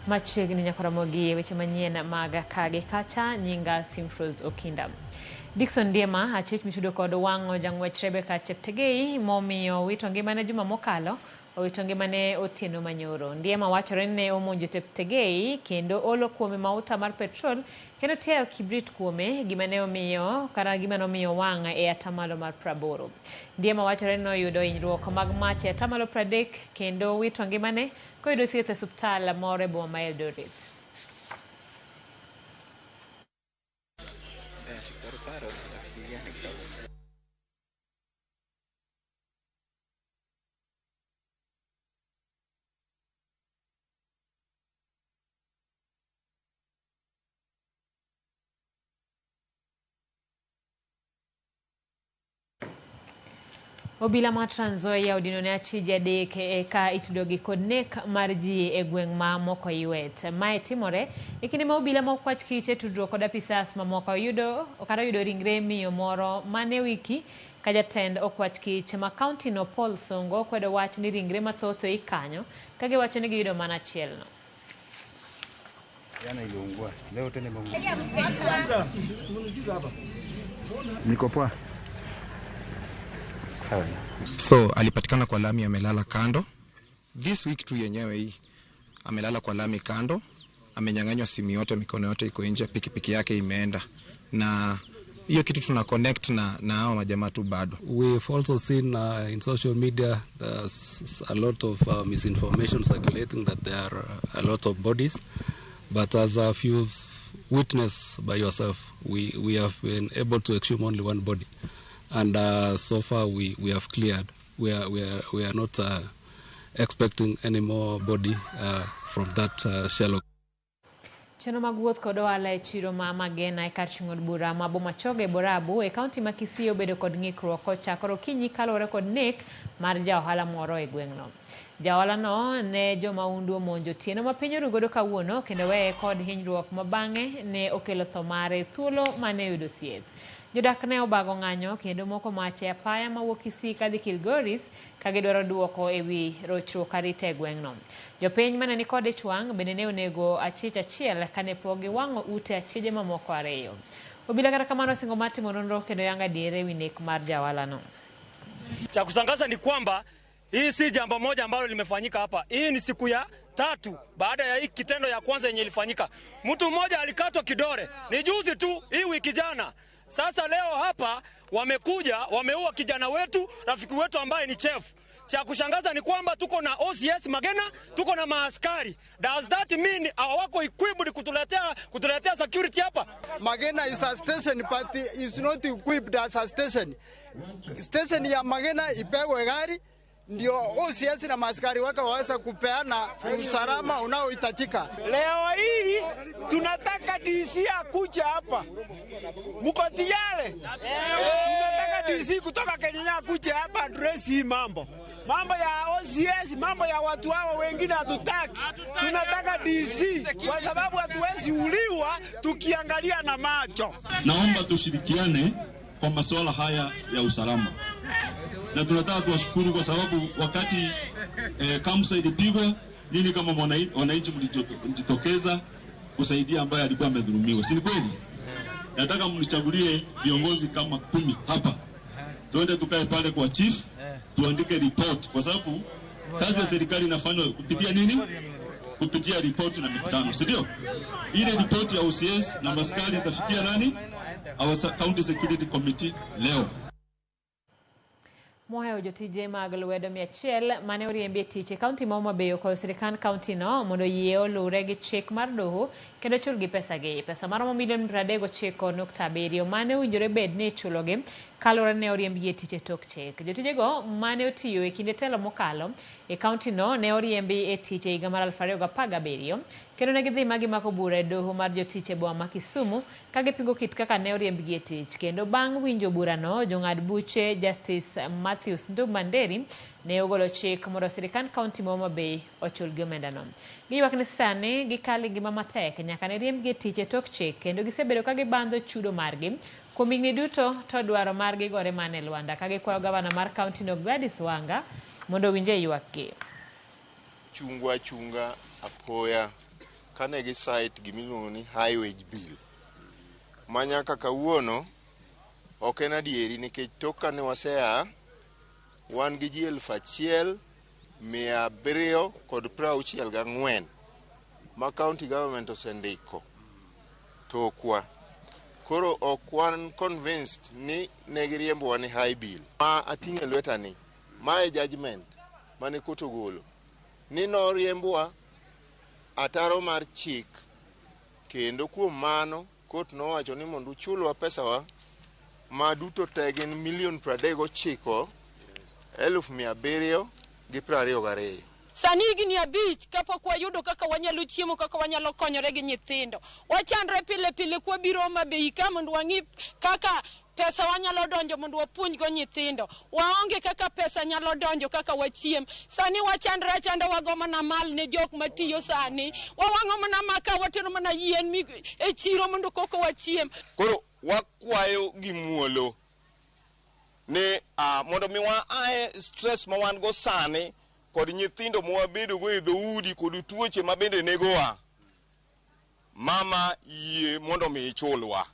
Machiegni nyaka Ramogi weche manyien mag kagi kacha nyinga Simfros Okinda. Dickson Ndiema achich mitudo kod wang'o jang'wech Rebecca Cheptegei momiyo wito ngimane juma mokalo owito ngimane otieno manyoro. Ndiema wachore ni ne omonjo Cheptegei kendo olo kuome mauta mar petrol kendo tiayo kibrit kuome gima ne omiyo kata gima nomiyo wang' e atamalo mar 80. Ndiema wachore ni noyudo hinyruok mag mach e atamalo 30 kendo wito ngimane koyudo thieth e osiptal moro e boma ma Eldoret. Obila ma Trans Nzoia odino ne achije adek eka itudogi kod nek mar ji e gweng' ma Mokoiwet. Mae timore e kinde ma obila ma okwach kich e tudruok kod apisas mamoko oyudo kata oyudo ringre miyo moro mane wiki ka jatend okwach kich ma kaunti no Paul Songo kwedo wach ni ringre mathoth oik kanyo ka giwacho ni giyudo mana achiel no. Jana iliungua, leo tena imeungua. Niko poa. So alipatikana kwa lami amelala kando. This week tu yenyewe hii amelala kwa lami kando, amenyang'anywa simu yote, mikono yote iko nje, pikipiki yake imeenda, na hiyo kitu tuna connect na hao majamaa tu bado. We've also seen in social media there's a lot of misinformation circulating that there are a lot of bodies, but as a few witness by yourself, we have been able to exhume only one body, and so far we have cleared. We are not expecting any more body from that shallow. Chenro mag wuoth kod ohala e chiro ma Magena e kar chung' od bura ma Bomachoge Borabu e kaunti ma Kisii obedo kod ng'ikruok kochakore okinyi kaluwore kod nek mar ja ohala moro e gweng'no. Ja ohala no ne jomahundu omonjo otieno ma piny oru godo kawuono kendo weye kod hinyruok ma bang'e ne okelo tho mare thuolo mane oyudo thieth. Jodak ne obago ng'anyo kendo moko mach e apaya mawuok Kisii kadhi Kilgoris ka gidwaro duoko ewi rochruok arita e gweng'no. Jopiny mane nikod ich wang' bende ne onego achich achiel kane pok giwang'o ute achije mamoko ariyo. Obila kata kamano osingo mar timo nonro kendo yango adier ewi nek mar ja ohalano. Cha kushangaza ni kwamba hii si jambo moja ambalo limefanyika hapa. Hii ni siku ya tatu baada ya hii kitendo ya kwanza yenye ilifanyika. Mtu mmoja alikatwa kidole ni juzi tu, hii wiki jana. Sasa leo hapa wamekuja wameua kijana wetu, rafiki wetu ambaye ni chef. Cha kushangaza ni kwamba tuko na OCS Magena, tuko na maaskari. Does that mean hawako equipped kutuletea security hapa? Magena is a station but is not equipped as a station. Station ya Magena ipewe gari ndio OCS na maaskari wake waweze kupeana usalama unaohitajika. Leo hii tunataka DC akuja hapa, mko tayari? Tunataka DC kutoka Kenya akuje hapa address hii mambo, mambo ya OCS, mambo ya watu hao wengine hatutaki. Tunataka DC kwa sababu hatuwezi uliwa tukiangalia na macho. Naomba tushirikiane kwa masuala haya ya usalama, na tunataka tuwashukuru kwa sababu wakati kamsa ilipigwa, nyinyi kama wananchi mlijitokeza kusaidia ambaye alikuwa amedhulumiwa, si ni kweli? Nataka mnichagulie viongozi kama 10 hapa, tuende tukae pale kwa chief, tuandike report, kwa sababu kazi ya serikali inafanywa kupitia nini? Kupitia report na mikutano, si ndio? Ile report ya OCS na maskari itafikia nani? Our County Security Committee leo. Mohewo jotije mag lwedo 100 mane oriembi e tich e kaunti ma Homa Bay okwayo sirikand kaunti no mondo oyie olure gi chik mar doho kendo chulgi pesagi. Pesa maromo milion 39.7 mane owinjore bed ni ichulogi kaluwore ne oriembgi e tich e tok chik. Jotijego mane otiyo e kinde telo mokalo e kaunti no ne oriembi e tich e higa mar 2017 kendo ne gidhi ma gimako bura e doho mar jotich e boma ma Kisumu ka gipingo kit kaka ne oriembgi e tich. Kendo bang' winjo burano, jong'ad buche Justice Matthews Ndumba Nderi ne ogolo chik mondo sirikand kaunti ma Homa Bay ochulgi omendano. Giywak ni sani gikalo e ngima matek nyaka ne riembgi e tich e tok chik kendo gisebedo ka gibandho chudo margi kuom higni duto to dwaro margi gore mana e lwanda ka gikwayo gavana mar kaunti no Gladys Wanga mondo owinj e ywakgi. Chungwa achunga apoya. Kane gi cite gimiluongo ni high wage bill ma nyaka kawuono ok en adieri, nikech tok kane wasea wan gi ji 1764 ma county government osendiko tokwa. Koro ok wan convinced ni ne giriembowa ni high bill. Ma ating'o e lweta ni, mae judgment mane court ogolo ni noriembwa ataro mar chik, kendo kuom mano court nowacho ni mondo uchulwa pesawa ma duto te gin milion 39,722. Sani higni 5 kapok wayudo kaka wanyalo chiemo, kaka wanyalo konyore gi nyithindo. Wachandre pile pile kwabiro Homa Bay ka mondo wang'i kaka pesa wanyalo donjo mondo wapuonjgo nyithindo. Waonge kaka pesa nyalo donjo kaka wachiem. Sani wachandre achanda, wago mana mal ne jok matiyo sani. Wawang'o mana maka, watero mana yien e chiro mondo koko wachiem. Koro wakwayo gi muolo ni mondo mi wa ae stress ma wan go sani kod nyithindo mwabedo go e dhoudi kod tuoche ma bende negowa, mama yie mondo mi ichulwa,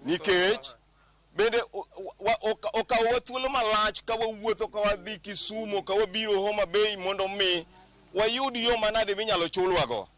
nikech bende okawowa thuolo malach ka wawuotho ka wadhi Kisumu ka wabiro Homa Bay mondo mi wayud yo manade minyalo chulwago,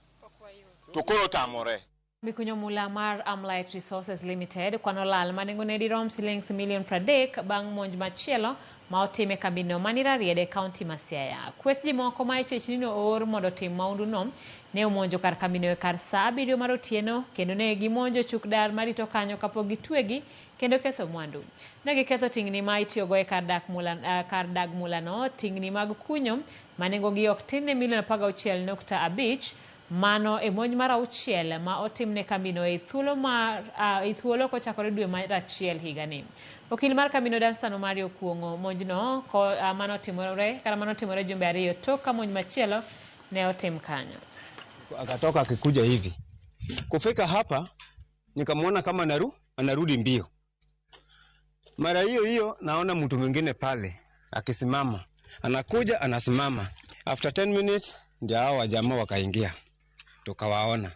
to koro tamore. Mikunyo mula mar Amlight Resources Limited kwano lal ma nengone dirom silings milion 30 bang' monj machielo ma otim e kambino mani Rarieda e kaunti ma Siaya. Kweth ji moko ma ichechni ni oor mondo otim mahundu no ne omonjo kar kambino e kar saa 7 mar otieno, kendo ne gimonjo chuk dar marito kanyo kapok gitwegi kendo ketho mwandu. Ne giketho tingni ma itiyogo e kar dak mula, kar dag mulano, tingni mag kunyo ma nengogi ok tin ne milion 16.5. Mano e monj mar 6 ma otimne kambino e thuolo mar e thuolo kochakore dwe mar 1 higani. Okil mar kambino Danstan Omari okuong'o monjno manotimore kata manotimore jumbe 2 tok ka monj machielo ne otim kanyo. Akatoka akikuja hivi, kufika hapa nikamwona kama anarudi mbio. Mara hiyo hiyo naona mtu mwingine pale akisimama, anakuja anasimama. After 10 minutes ndio hao wajamaa wakaingia, tukawaona.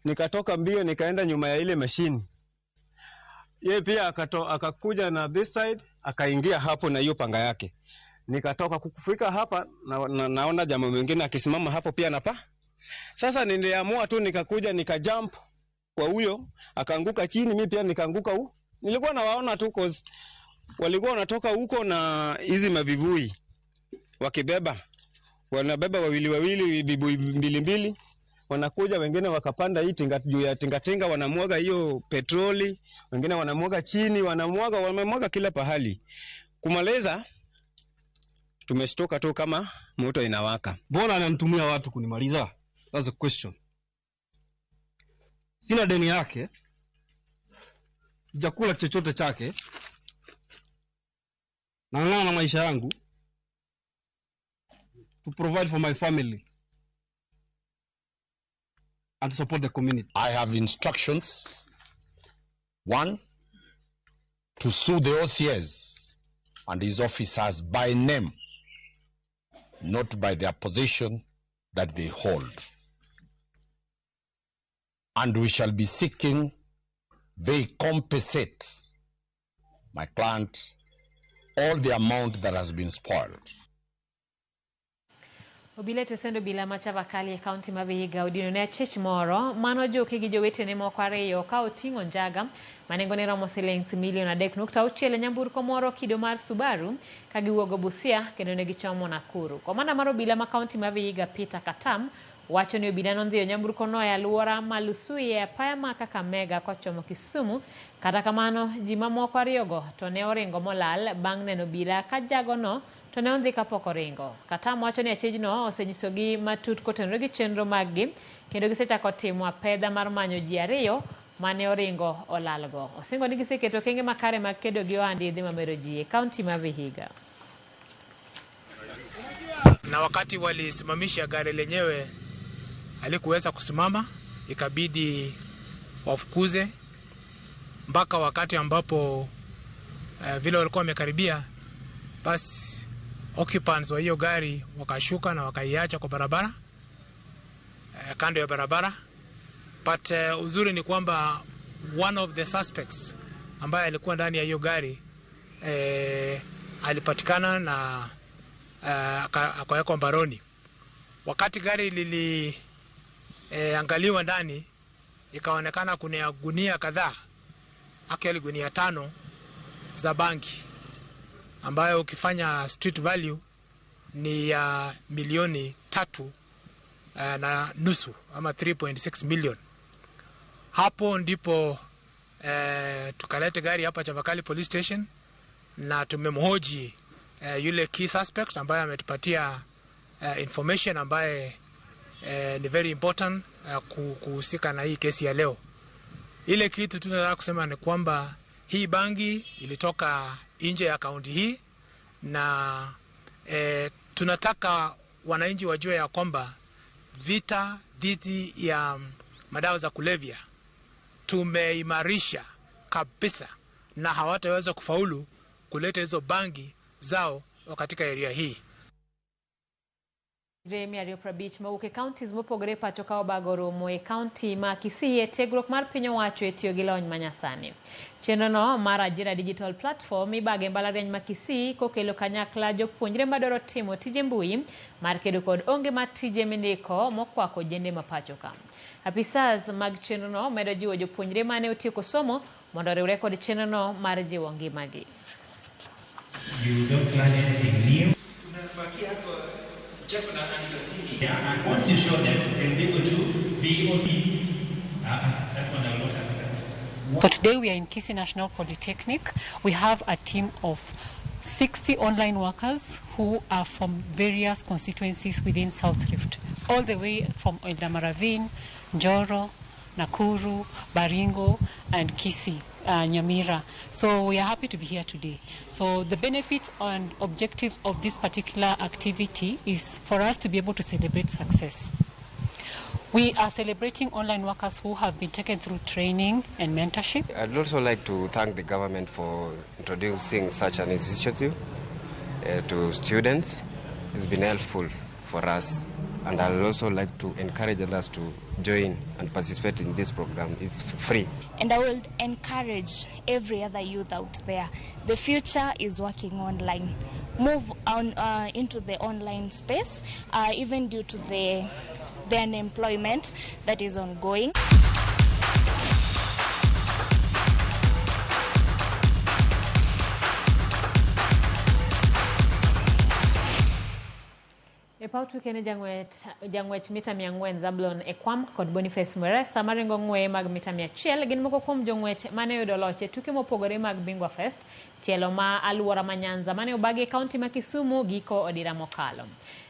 Nikatoka mbio nikaenda nyuma ya ile mashini. Yeye pia akakuja na this side akaingia hapo na hiyo panga yake. Nikatoka kufika hapa na naona jamaa mwingine akisimama hapo pia napa. Sasa niliamua tu nikakuja nikajump kwa huyo, akaanguka chini, mimi pia nikaanguka huko. Nilikuwa nawaona tu cause walikuwa wanatoka huko na hizi mavibui wakibeba. Wanabeba wawili wawili, vibui mbili mbili. Wanakuja wengine wakapanda hii tinga juu ya tingatinga, wanamwaga hiyo petroli, wengine wanamwaga chini, wamemwaga kila pahali. Kumaliza tumeshtuka tu kama moto inawaka. Mbona ananitumia watu kunimaliza? That's the question. Sina deni yake. Sijakula chochote chake. Nang'ang'ana na maisha yangu to provide for my family and to support the community. I have instructions. 1, to sue the OCS and his officers by name, not by their position that they hold. And we shall be seeking they compensate my client all the amount that has been spoiled. Obila tesendo bila machavakali e kaunti ma Vihiga odino ne achich moro mano ojuki gi jowetene moko 2 ka oting'o njaga ma nengone romo silings milion 3.6 e nyamburko moro kido mar Subaru ka giwuogo Busia kendo ne gichomo Nakuru. Komanda mar obila ma kaunti ma Vihiga Peter Katam wacho ni obila nondhiyo nyamburko no e alwora ma Lusui e apaya ma Kakamega kochomo Kisumu. Kata kamano ji mamoko 2 go to ne oringo molal bang' neno obila ka jagono to ne ondhi kapok oringo. Katam wacho ni achijno osenyisogi matut kotenore gi chenro maggi kendo gisechako timo apedha mar manyo ji 2 mane oringo olalgo. Osingo ni giseketo okenge makare mag kedo gi ohand yedhe mamero ji e kaunti ma Vihiga. Na wakati walisimamisha gari lenyewe alikuweza kusimama, ikabidi wafukuze mpaka wakati ambapo vile walikuwa wamekaribia, basi occupants wa hiyo gari wakashuka na wakaiacha kwa barabara. kando ya barabara. But uzuri ni kwamba one of the suspects ambaye alikuwa ndani ya hiyo gari alipatikana na akawekwa mbaroni. Wakati gari liliangaliwa ndani, ikaonekana kuna gunia kadhaa, actually gunia 5 za bangi, ambayo ukifanya street value ni ya milioni 3.5 ama 3.6 million. Hapo ndipo tukaleta gari hapa Chavakali Police Station na tumemhoji yule key suspect ambaye ametupatia information ambaye ni very important kuhusika na hii kesi ya leo. Ile kitu tunataka kusema ni kwamba hii bangi ilitoka nje ya kaunti hii, na tunataka wananchi wajue ya kwamba vita dhidi ya madawa za kulevya tumeimarisha kabisa, na hawataweza kufaulu kuleta hizo bangi zao katika area hii. Remi ariyo prabich mawuok e counties mopogore pacho ka obago romo e county ma Kisii e tiegruok mar piny owacho e tiyo gi lony manyasani. Chenro no mar Ajira Digital Platform ibago e mbalariany ma Kisii kokelo kanyakla jopuonjre madwaro timo tije mbui mar kedo kod onge mar tije mindiko mokwako ojende ma pacho ka. Apisas mag chenro no medo jiwo jopuonjre mane otieko somo mondo oriwre kod chenro no mar jiwo ngimagi. You don't learn anything new. Yeah, and once you show them, they'll be able to be also. That one I will not accept. So today we are in Kisii National Polytechnic. We have a team of 60 online workers who are from various constituencies within South Rift, all the way from Eldama Ravine, Njoro, Nakuru, Baringo, and Kisii, Nyamira. So we are happy to be here today. So the benefits and objectives of this particular activity is for us to be able to celebrate success. We are celebrating online workers who have been taken through training and mentorship. I'd also like to thank the government for introducing such an initiative to students. It's been helpful for us. And I'd also like to encourage others to join and participate in this program. It's free. And I will encourage every other youth out there. The future is working online. Move on into the online space, even due to the unemployment that is ongoing. E paw tuke ne jang'wech mita 400 Zablon Ekwam kod Boniface Mweresa maringo ng'weye mag mita 100 gin moko kuom jong'wech mane oyudo loch e tuke mopogore mag Bingwa Fest, tielo ma aluora ma Nyanza mane obagi e kaunti ma Kisumu giko odira mokalo.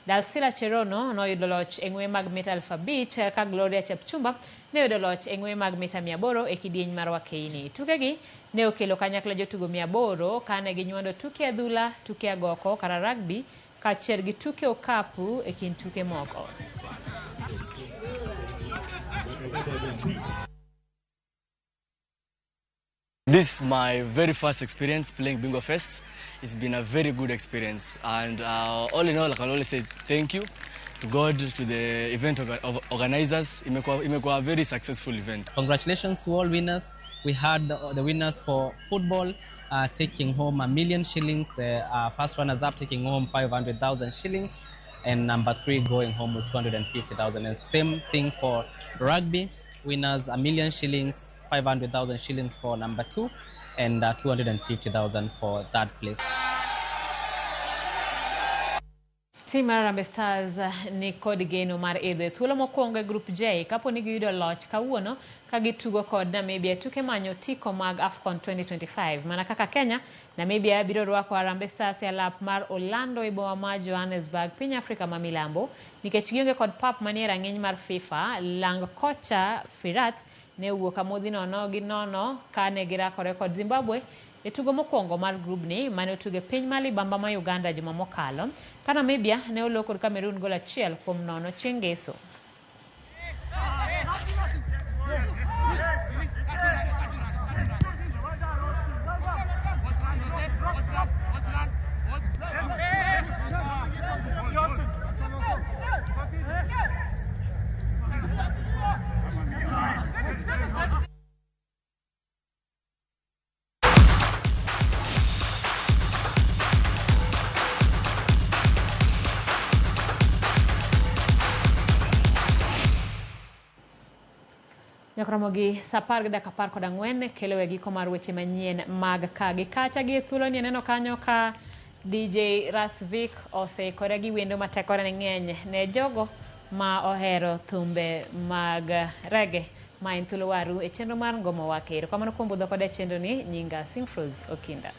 Dalsila Cherono noyudo loch e ng'weye mag mita 5000 ka Gloria Chepchumba ne oyudo loch e ng'weye mag mita 800 e kidieny mar Wakeini. Tukegi ne okelo kanyakla jotugo 800 kane ginywando tuke adhula, tuke agoko kata rugby kaachiel gi tuke okapu e kind tuke moko. This is my very first experience playing Bingo Fest. It's been a very good experience, and all in all, I can only say thank you to God, to the event organizers. Imekuwa a very successful event. Congratulations to all winners. We had the winners for football taking home 1,000,000 shillings, the first runners-up taking home 500,000 shillings, and number 3 going home with 250,000. And same thing for rugby, winners 1,000,000 shillings, 500,000 shillings for number 2, and 250,000 for third place. Tim mar Harambee Stars ni kod geno mar idho e thuolo mokwongo e Group J kapo ni giyudo loch kawuono ka gitugo kod Namibia e tuke manyo otiko mag AFCON 2025. Mana kaka Kenya, Namibia biro rwako Harambee Stars e alap mar Orlando e boma ma Johannesburg, piny Afrika ma milambo, nikech gionge kod pap manie rang'iny mar FIFA. Lang kocha Firat ne owuok amodhi 0-0 kane girakore kod Zimbabwe e tugo mokwongo mar grubni mane otugo e piny ma libamba ma Uganda juma mokalo, ka Namibia ne olo kod Cameroon gol 1-0 chieng' ngeso. Nyaka romo gi sa 10:14 kelo e giko mar weche manyien mag ka gi kacha. Gi e thuolo ni aneno kanyo ka DJ Rasvik oseikore gi wendo ma tekone ne ng'eny ne jogo ma ohero thumbe mag reggae, ma en thuolo waru e chenro mar Ngomo Wake. Erokamano kuom budho koda e chenro ni. Nyinga Simfrose Okinda.